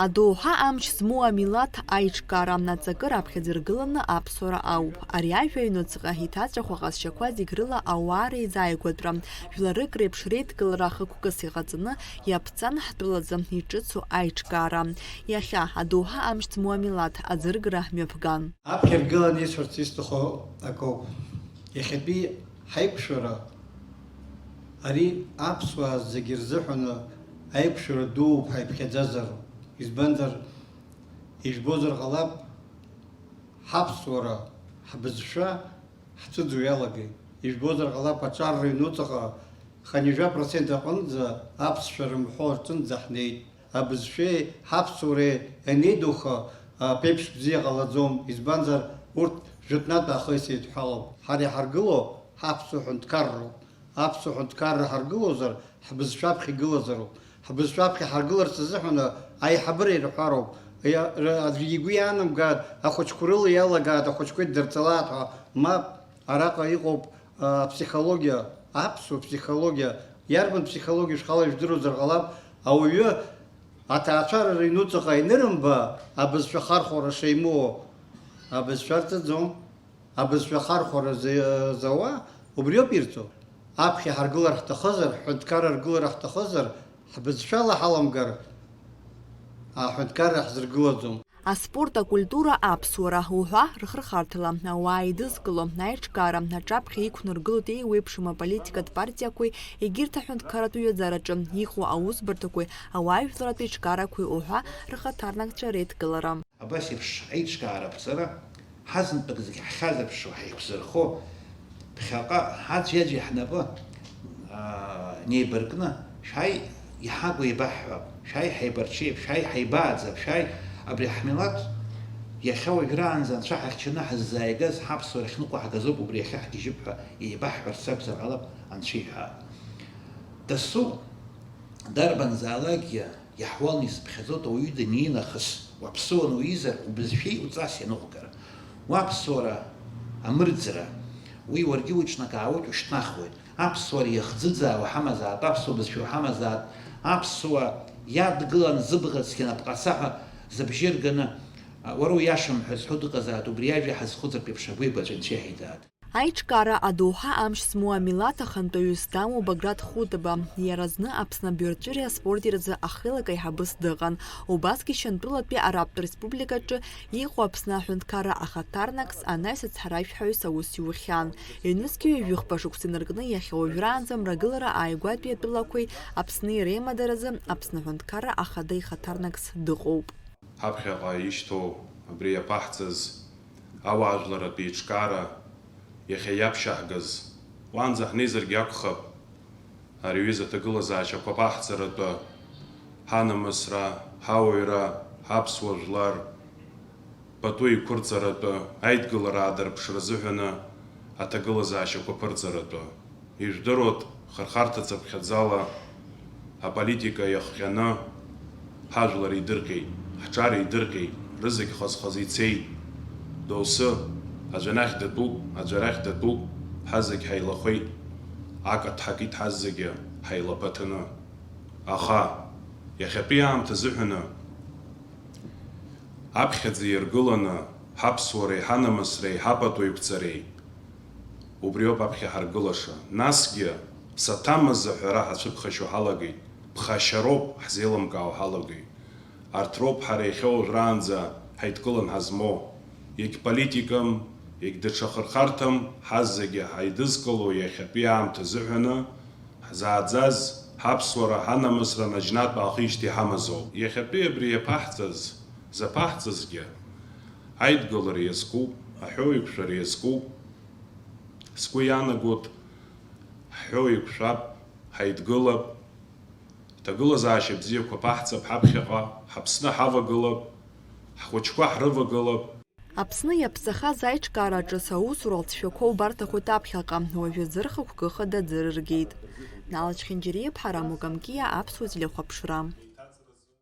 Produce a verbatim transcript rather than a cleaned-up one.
Адоуҳа амч змоу амилаҭ аиҿкаара аҵакы раԥхьаӡа иргыланы аԥсуара ауп. Ари ажәа аҩнуҵҟа иҭаҵәаху аҟазшьақәа зегь рыла ауаа реизааигәатәра, жәларык реиԥш реидкылара ахықәкыс иҟаҵаны иаԥҵан ҳтәылазы иҿыцу аиҿкаара. Иахьа адоуҳа амч змоу амилаҭ аӡыргара мҩаԥган. Аԥхьа иргыланы исҳәарц исҭаху акоуп. Иахьатәи ҳаиқәшәара ари аԥсуаа зегьы рзыҳәаны аиқәшәара дууп ҳәа иԥхьаӡазароуп. Избанзар, ижәбозар ҟалап, ҳаԥсуара, ҳбызшәа ҳцәыӡуа иалагеит. Ижәбозар ҟалап, аҿар рыҩнуҵаҟа хынҩажәа процент аҟынӡа аԥсшәа рымҳәо рҿынӡа ҳнеит. Абызшәеи ҳаԥсуареи ианеидуха, аԥеиԥш бзиа ҟалаӡом, избанзар, урҭ жәытәнатә аахыс еидҳәалоуп. Ҳара иҳаргыло ҳаԥсуа ҳәынҭқарроуп. Аԥсуа ҳәынҭқарра ҳаргылозар, ҳбызшәаԥхьа игылазароуп. Ҳбызшәаԥхьа ҳаргыларц азыҳәан аиҳабыра ирҳәароуп. Иа-, р-, аӡәгьы игәы иаанамгааит, ахәыҷқәа рыла иалагааит, ахәыҷқәа иддырҵалааит ҳәа. Мап, араҟа иҟоуп, а, аԥсихологиа, аԥсуа ԥсихологиа. Иарбан ԥсихологиа шәхала ижәдыруазар ҟалап, ауаҩы аҭаацәара рыҩнуҵаҟа ианырымба, абызшәа хархәара шеимоуа, абызшәа рҵаӡом. Абызшәа хархәара за-, зауа убриоуп ирҵо. Аԥхьа ҳаргылар ҳҭахызар, ҳҳәынҭқарра аргылара ҳҭахызар, ҳбызшәала ҳаламгар, аҳәынҭқарра ҳзыргылаӡом. Аспорт, акультура, аԥсуара уҳәа рхырхарҭала ауаа еидызкыло аиҿкаара аҿаԥхьа иқәнаргылоит еиуеиԥшым аполитикатә партиақәеи егьырҭ аҳәынҭқарратә ҩаӡараҿы иҟоу аусбарҭақәеи ауаажәларратә еиҿкаарақәеи уҳәа рхаҭарнакцәа реидкылара. Абас еиԥш аиҿкаара аԥҵара, ҳазынтәык зегь ҳхьазырԥшуа, ҳаиқәзырхо, ԥхьаҟа аӡәи-аӡәи ҳнапы, аа, неибаркны, шәааи, иҳагу еибаҳҳәап, шәааи, ҳаибарҽеип, шәааи, ҳаибааӡап, шәааи, абри ҳмилаҭ иахьа уажәраанӡа анцәа ҳахьчаны ҳаззааигаз, ҳаԥсуара ахьныҟәаҳгаз ауп, убри иахьа ҳгьежьып ҳәа еибаҳҳәарц акәзар ҟалап, анцәа иҳәа. Дасу дарбанзаалакгьы Иаҳуалны исыԥхьаӡоит ауаҩы даниин нахыс, уаԥсыуан уизар, убызшәеи уҵас ианыҟәгара. Уаԥсуара амырӡра, уи уаргьы уҿнакаауеит, ушьҭнахуеит. Аԥсуара иахӡыӡаауа ҳамазаат, аԥсуа бызшәа уҳамазаат, аԥсуа иадгылан зыбӷацгьы напҟацаҳәа зыбжьы рганы, уара уиашам ҳәа зҳәо дыҟазаат, убри ажәа ҳазхәыцыртә еиԥш агәеибаҵәа нцәа иҳиҭаат. Аиҿкаара адоуҳа амч змоу амилаҭ ахантәаҩыс дамоу Баграт Хәытаба, иара зны Аԥсны абаҩрҵәыреи аспорти рзы ахеилак аиҳабыс дыҟан. Убасгьы Шьантәылатәи Араптә Республикаҿы иҟоу Аԥсны аҳәынҭқарра ахаҭарнакс анаҩс ацҳаражәҳәаҩыс аус иухьан. Ҩнызқьи ҩажәихәба шықәса инаркны иахьа уажәраанӡа Мрагылара ааигәатәи атәылақәеи Аԥсни реимадаразы Аԥсны аҳәынҭқарра ахада ихаҭарнакс дыҟоуп. Ҳаԥхьаҟа ишьҭоу абри иаԥаҳҵаз ауаажәларратә еиҿкаара иахьа иаԥшьаҳгаз, уаанӡа ҳнеизаргьы акәхап, ари аҩыза аҭагылазаашьақәа аԥаҳҵаратәы, ҳанамысра, ҳауаҩра, ҳаԥсуа жәлар пату еиқәырҵаратәы, аидгылара аадырԥшра азыҳәаны аҭагылазаашьақәа ԥырҵаратәы. Ижәдыруеит, хырхарҭа цыԥхьаӡала аполитика иахҟьаны ҳажәлар еидырҟьеит, ҳҿар еидырҟьеит, рызегь хаз-хаз ицеит. Доусы, аӡәы анахь датәуп, аӡәы арахь датәуп, ҳазегь ҳаилахәеит, акаҭ ҳакит ҳазегьы ҳаилаԥаҭаны. Аха, иахьатәи аамҭа азыҳәаны, аԥхьаӡа иргыланы, ҳаԥсуареи, ҳанамысреи, ҳапату еиқәҵареи, убриоуп аԥхьа ҳаргылаша. Насгьы, саҭамыз аҳәара ҳацәыԥхашьо ҳалагеит, ԥхашьароуп ҳзеилымкаауа ҳалагеит. Арҭ роуп ҳара иахьа уажәраанӡа ҳаидкылан ҳазмоу. Егь политикам, егь даҽа хырхарҭам, ҳазегьы ҳаидызкыло иахьатәи аамҭа азыҳәаны, ҳзааӡаз, ҳаԥсуара, ҳанамысра наџьнатә аахижьҭеи ҳамазоуп. Иахьатәи абри иаԥаҳҵаз, заԥаҳҵазгьы, аидгылара иазкуп, аҳәоуеиқәшәара иазкуп. Сгәы иаанагоит, ҳҳәоуеиқәшәап, ҳаидгылап, ҭагылазаашьа бзиақәа ԥаҳҵап ҳаԥхьаҟа, ҳаԥсны ҳавагылап, ҳхәыҷқәа ҳрывагылап. Аԥсны иаԥҵахаз аиҿкаара ҿыц аусура лҵшәақәа убарҭахоит аԥхьаҟа, уажәазы рхықәкы хада аӡы рыргеит. Нала Чхинџьариа-иԥҳа, Рамо Камкиа, Аԥсуа телехәаԥшра.